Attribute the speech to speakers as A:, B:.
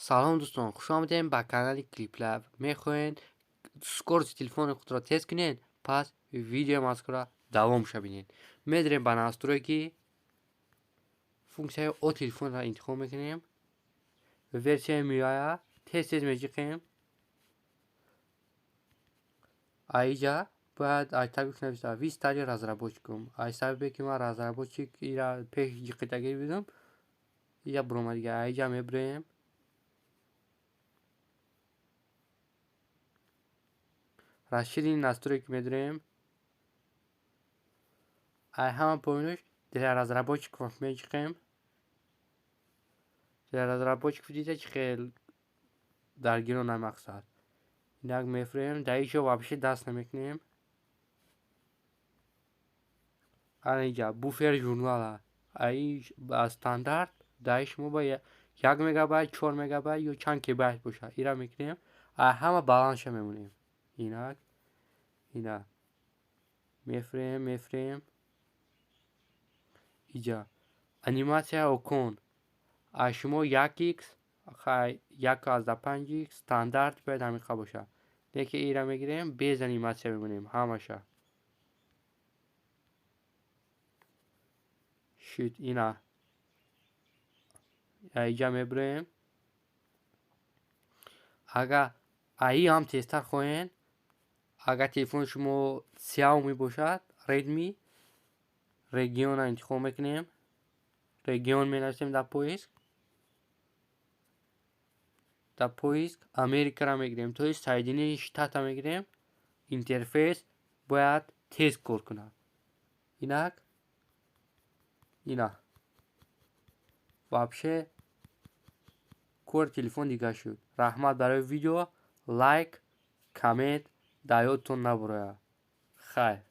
A: Салом, дӯстон, хушомадем ба канали Клиплаб. Мехоҳед скорости телефони худро тез кунед? Пас видеои мазкурро давомша бинед. Медарем ба настройки, функсияи «О телефонро» интихоб мекунем, версияи MIUI тез тез меҷиқем. Аиҷа бояд айтагуш нависта: «Вы стали разработчиком». Ай сабабе ки ман разработчик ира пеш ҷиқидагӣ будам, ия буромадига. Аиҷа мебироем, расширенные настройки медорем, ай ҳама поинаш «Для разработчиков» меҷиқем. «Для разработчиков» дида, чӣ хел даргирон мақсад. Инак мефурем, дар ин ҷо вообще даст намекунем. Ана инҷа буфер журнала, аи стандарт дар шумо ба 1 мегабайт, 4 мегабайт ё чанд кибайт бошад, ира мекунем, ай ҳама баландша мемонем. Инак ина мефурем, мефурем. Иҷа анимация окон аз шумо 1 икс, 1,5 икс стандарт бояд ҳаминқа бошад. Лекин ира мегирем, без анимация мемонем, ҳамаша шуд. Ина иҷа мебироем. Агар аи ҳам тезтар хоҳед, агар телефони шумо Xiaomi бошад, Redmi, регионро интихоб мекунем, регион менависем дар поиск. Дар поиск Америкаро мегирем, то есть Соединённые Штата мегирем. Интерфейс бояд тез кор кунад. Инак ина вообще кори телефон дигар шуд. Раҳмат барои видео, лайк, коммент дар ёдтон набурояд. Хайр.